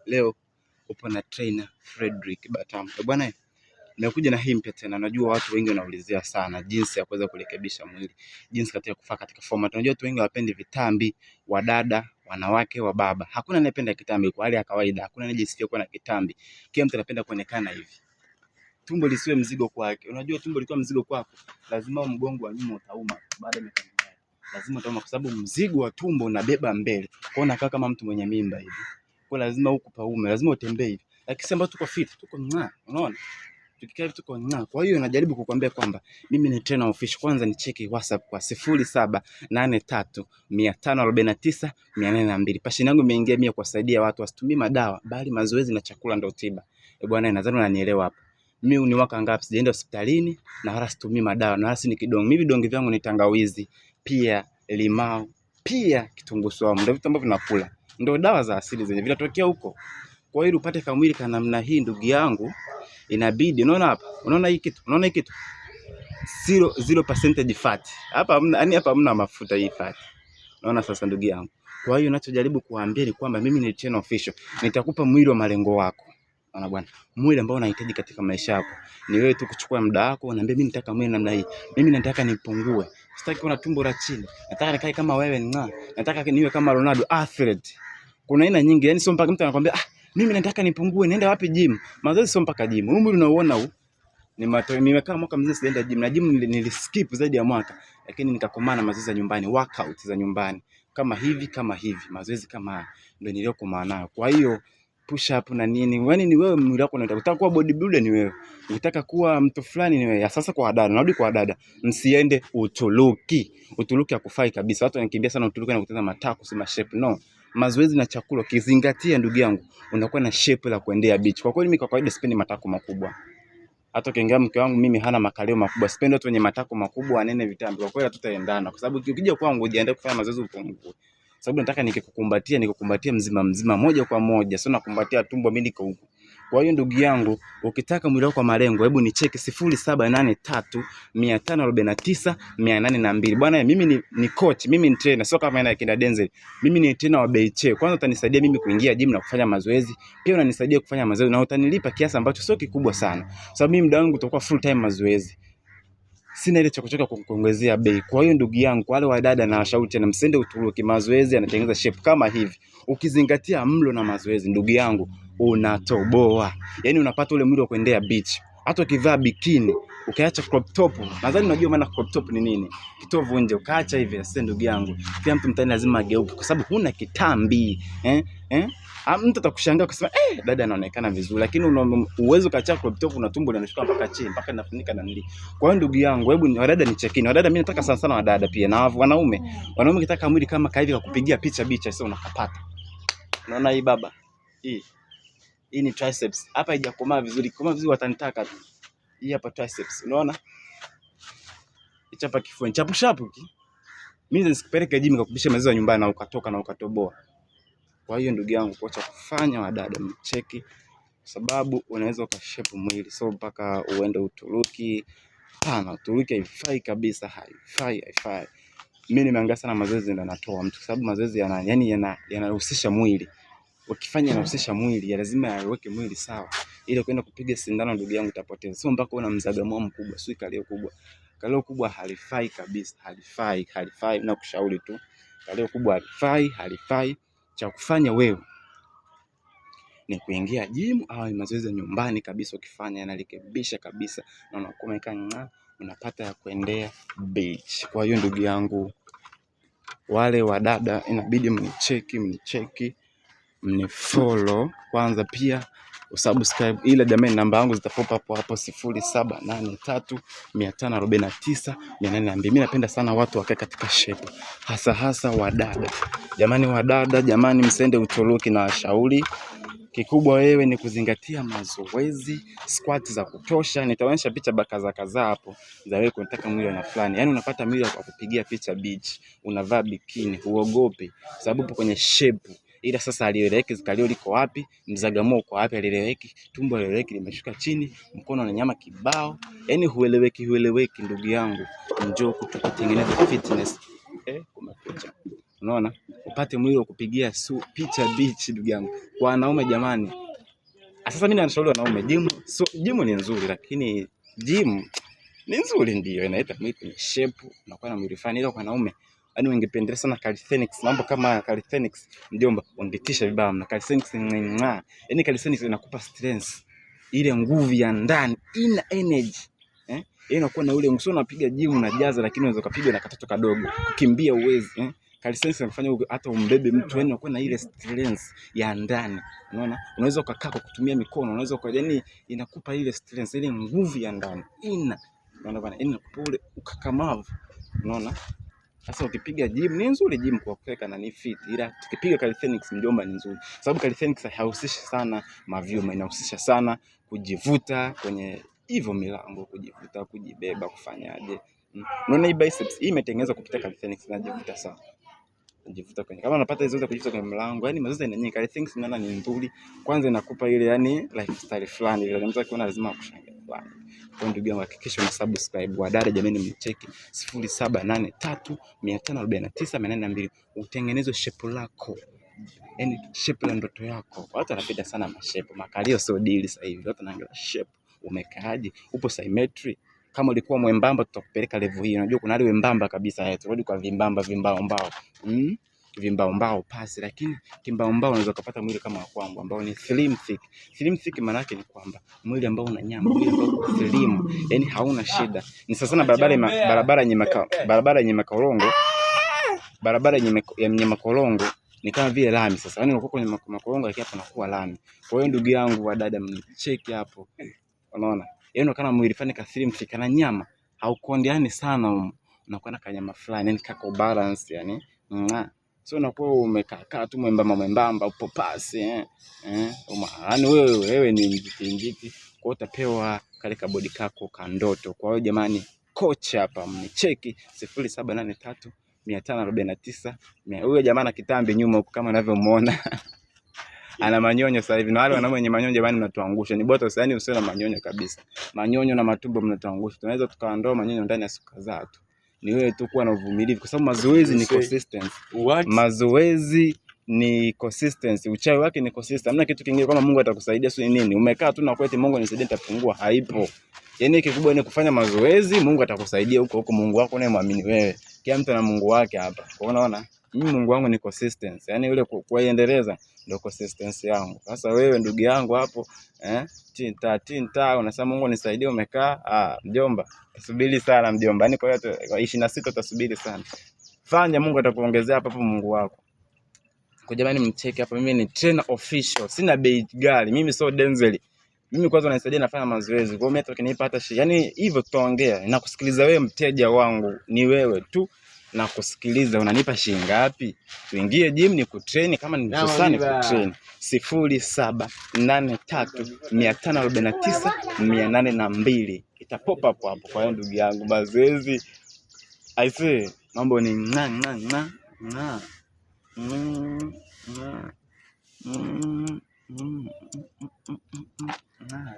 Leo upo na trainer Fredrick Batamu. Bwana, nimekuja na hii mpya tena. Najua watu wengi wanaulizia sana jinsi ya kuweza kurekebisha mwili, jinsi katika kufaa katika format. Unajua watu wengi hawapendi vitambi, wadada, wanawake, wa baba. Hakuna anayependa kitambi kwa hali ya kawaida. Hakuna anayejisikia kuwa na kitambi. Kila mtu anapenda kuonekana hivi. Tumbo lisiwe mzigo kwake. Unajua tumbo likiwa mzigo kwako, lazima mgongo wa nyuma utauma baada ya miaka mingapi. Lazima utauma kwa sababu mzigo wa tumbo unabeba mbele. Kwa hiyo unakaa kama mtu mwenye mimba hivi. Kwa lazima huku paume, lazima utembee hivi. Lakini sisi ambao tuko fit, tuko ng'aa, unaona? Tukikaa hivi tuko ng'aa. Kwa hiyo najaribu kukwambia kwamba mimi ni trainer official. Kwanza ni cheki WhatsApp kwa 0783 549 802. Passion yangu imeingia mimi kuwasaidia watu wasitumie madawa bali mazoezi na chakula ndio tiba. Eh bwana, nadhani unanielewa hapo. Mimi ni mwaka ngapi sijaenda hospitalini na wala situmii madawa na wala si ni kidonge. Mimi vidonge vyangu ni tangawizi, pia limau, pia kitunguu swaumu. Ndio vitu ambavyo nakula. Ndio dawa za asili zenye vinatokea huko. Kwa hiyo upate kamwili ka namna hii, ndugu yangu, inabidi unaona hapa, unaona hii kitu, unaona hii kitu zero percentage fat hapa hamna, yani hapa hamna mafuta hii fat. Unaona sasa, ndugu yangu. Kwa hiyo ninachojaribu kuambia ni kwamba mimi ni trainer official, nitakupa mwili wa malengo wako. Unaona bwana, mwili ambao unahitaji katika maisha yako ni wewe tu kuchukua muda wako, unaambia mimi nataka mwili namna hii, mimi nataka nipungue, sitaki kuona tumbo la chini, nataka nikae kama wewe ng'aa, nataka niwe kama Ronaldo athlete. Kuna aina nyingi, yani sio mpaka mtu anakuambia ah, mimi nataka nipungue, niende wapi gym? Mazoezi sio mpaka gym. Huu mwili unauona huu ni mato, nimekaa mwaka mzima sijaenda gym na gym niliskip zaidi ya mwaka, lakini nikakomaa na mazoezi ya nyumbani, workout za nyumbani kama hivi kama hivi, mazoezi kama haya ndio niliyokomaa nayo. Kwa hiyo push up na nini, yaani ni wewe mwili wako unataka. Unataka kuwa bodybuilder ni wewe, unataka kuwa mtu fulani ni wewe. Sasa kwa wadada, narudi kwa wadada, msiende Uturuki. Uturuki hakufai kabisa. Watu wanakimbia sana Uturuki na kutengeneza matako, sema shape. No, mazoezi na chakula ukizingatia, ndugu yangu, unakuwa na shape la kuendea beach. Kwa kweli mimi kwa kawaida sipendi matako makubwa. Hata ukiongea mke wangu mimi hana makalio makubwa. Sipendi watu wenye matako makubwa wanene vitambi. Kwa kweli hatutaendana. Kwa sababu ukija kwangu ujiandae kufanya mazoezi upungue. Sababu nataka nikikukumbatia, nikukumbatie mzima mzima moja kwa moja, sio nakumbatia tumbo mimi niko huku. Kwa hiyo ndugu yangu, ukitaka mwili wako kwa malengo, hebu nicheki 0783 549 802. Bwana, mimi ni coach, mimi ni trainer, sio kama ina kina Denzel. Mimi ni trainer wa bei che. Kwanza utanisaidia mimi kuingia gym na kufanya mazoezi, pia unanisaidia kufanya mazoezi na utanilipa kiasi ambacho sio kikubwa sana. Sababu mimi muda wangu utakuwa full time mazoezi. Sina ile chokochoko kukuongezea bei. Kwa hiyo ndugu yangu, kwa wale wadada na washauri tena, msende Uturuki, mazoezi yanatengeneza shape kama hivi. Ukizingatia mlo na mazoezi, ndugu yangu, unatoboa. Yaani unapata ule mwili wa kuendea beach. Hata ukivaa bikini, ukaacha crop top, nadhani unajua maana crop top ni nini. Kitovu nje ukaacha hivi, sasa ndugu yangu, kila mtu mtaani lazima ageuke kwa sababu huna kitambi. Eh? Eh? Mtu atakushangaa kusema dada anaonekana vizuri, lakini una uwezo ukaacha crop top na tumbo linashuka mpaka chini, mpaka linafunika na nili. Kwa hiyo ndugu yangu, hebu wadada ni chekini. Wadada mimi nataka sana sana wadada pia na wanaume. Wanaume kitaka mwili kama kaivi kukupigia picha bicha, sio unakapata. Unaona hii baba? Hii. Hii ni triceps. Hapa haijakomaa vizuri. Komaa vizuri watanitaka tu. Hii hapa triceps. Unaona? Hichi hapa kifua. Chapu chapu ki. Mimi nisikupeleke gym nikakupisha mazoezi nyumbani na ukatoka na ukatoboa. Kwa hiyo ndugu yangu, kwa cha kufanya wadada mcheki, sababu unaweza ukashape mwili, sio mpaka uende Uturuki. Hapana, Uturuki haifai kabisa, haifai, haifai. Mimi nimeangalia sana mazoezi ndio natoa mtu, sababu mazoezi yana yani yanahusisha mwili. Ukifanya yanahusisha mwili, ya lazima yaweke mwili sawa. Ili kwenda kupiga sindano, ndugu yangu, utapoteza. Sio mpaka una mzagamo mkubwa, sio kalio kubwa. Kalio kubwa halifai kabisa, halifai, halifai. Na kushauri tu, kalio kubwa halifai, halifai. Cha kufanya wewe ni kuingia gym au mazoezi ya nyumbani kabisa, ukifanya yanarekebisha kabisa na unakuwa umekaa ng'aa, unapata ya kuendea beach. Kwa hiyo ndugu yangu, wale wadada inabidi mnicheki, mnicheki, mnifollow kwanza, pia usubscribe. Ila jamani, namba yangu zitapop hapo hapo 0783 549 802. Mimi napenda sana watu wakae katika shape, hasa hasa wadada. Jamani wadada, jamani, msende Uturuki na washauri Kikubwa wewe ni kuzingatia mazoezi, squat za kutosha. Nitaonyesha picha bakaza kadhaa hapo za wewe kunataka mwili na fulani. Yaani unapata mwili wa kupigia picha beach, unavaa bikini, huogopi sababu upo kwenye shape. Ila sasa alieleweki, kalio liko wapi, mzagamo uko wapi, alieleweki, tumbo alieleweki limeshuka chini, mkono na nyama kibao. Yaani hueleweki, hueleweki ndugu yangu. Njoo kutukutengeneza fitness. Kumekucha. Unaona? Upate mwili wa kupigia picha beach, ndugu yangu. Kwa wanaume jamani. Sasa mimi nashauri wanaume gym, so gym ni nzuri, lakini gym ni nzuri ndio inaita mwili kwenye shape, unakuwa na mwili fulani, ila kwa wanaume yani wangependelea sana calisthenics, mambo kama calisthenics mjomba, wangetisha vibaya na calisthenics ng'aa. Yani calisthenics inakupa strength, ile nguvu ya ndani, ina energy eh, inakuwa na ule nguvu. Unapiga gym unajaza, lakini unaweza kupiga na katoto kadogo, kukimbia uwezi eh. Calisthenics inafanya hata umbebe mtu, yani unakuwa na ile strength ya ndani, unaona. Unaweza ukakaa kwa kutumia mikono, unaweza kwa, yani inakupa ile strength, ile nguvu ya ndani ina, unaona bana, inakupa ule ukakamavu, unaona. Sasa ukipiga gym ni nzuri gym kwa kuweka na ni fit, ila tukipiga calisthenics mjomba ni nzuri, sababu calisthenics haihusishi sana mavyuma, inahusisha sana kujivuta kwenye hivyo milango, kujivuta, kujibeba, kufanyaje. Unaona hii biceps hii imetengenezwa kupitia calisthenics, najivuta sana, najivuta kwenye, kama unapata hizo za kujivuta kwenye mlango, yani mazoezi ina nyingi. Calisthenics naona ni nzuri, kwanza inakupa ile yani lifestyle fulani ile mtu akiona lazima akushangae fulani. Kwa ndugu yangu hakikisha una subscribe. Wadada jamani, mcheki 0783 549 802 utengeneze shape lako, yani shape la ndoto yako. Watu wanapenda sana mashape, makalio sio deal sasa hivi. Watu wanaangalia shape, umekaaje, upo symmetry. Kama ulikuwa mwembamba tutakupeleka level hii. Unajua kuna wale wembamba kabisa, eh, turudi kwa vimbamba vimbao mbao. Vimbao mbao pasi, lakini kimbao mbao unaweza kupata mwili kama kwangu ambao ni slim thick. Slim thick maana yake ni kwamba mwili ambao una nyama, mwili ambao slim, yani hauna shida. Ni sasa na barabara yenye makorongo, barabara yenye makorongo ni kama vile lami sasa. Yani unakuwa kwenye makorongo lakini hapo unakuwa lami. Kwa hiyo ndugu yangu wa dada, mnicheki hapo. Unaona? Yaani unakuwa mwili fulani ka slim thick na nyama, haukondeani sana, unakuwa na kanyama fulani, yani kako balance yani. Mwa. So unakuwa umekaa kaa tu mwembamba mwembamba upo pasi eh. Eh, yaani wewe wewe ni njiti njiti. Kwa hiyo utapewa kale kabodi kako ka ndoto. Kwa hiyo jamani, kocha hapa mnicheki 0783 549. Huyo jamaa na kitambi nyuma huko kama unavyomuona. Ana manyonyo sasa hivi, na wale wanaume wenye manyonyo jamani, mnatuangusha. Ni bora yani usiwe na manyonyo kabisa. Manyonyo na matumbo mnatuangusha. Tunaweza tukaondoa manyonyo ndani ya siku kadhaa tu. Ni wewe tu kuwa na uvumilivu, kwa sababu mazoezi ni consistency. Mazoezi ni consistency, uchawi wake ni consistency. Hamna kitu kingine kama Mungu atakusaidia sio nini. Umekaa tu na kweti Mungu nisaidie nitapungua, haipo. Yaani kikubwa ni kufanya mazoezi, Mungu atakusaidia huko huko, Mungu wako unayemwamini wewe. Kila mtu ana Mungu wake hapa. Kwa unaona? Mimi Mungu wangu ni consistency. Yaani yule kuendeleza ndio consistency yangu. Sasa wewe ndugu yangu hapo, eh, tinta tinta unasema Mungu nisaidie, umekaa, ah, mjomba, subiri sana mjomba. Yaani kwa hiyo 26 utasubiri sana. Fanya, Mungu atakuongezea hapo hapo Mungu wako. Kwa jamani, mcheke hapa, mimi ni trainer official. Sina bei ghali. Mimi sio Denzel. Mimi kwanza unanisaidia nafanya mazoezi. Kwa hiyo mimi hata ukinipa hata shi, yani hivyo tutaongea. Nakusikiliza wewe mteja wangu, ni wewe tu na kusikiliza, unanipa shilingi ngapi? Tuingie gym ni kutrain, kama ni nusu saa ni kutrain. 0783 549 802 itapop up hapo. Kwa hiyo ndugu yangu, mazoezi I say mambo ni nga nga nga nga nga nga.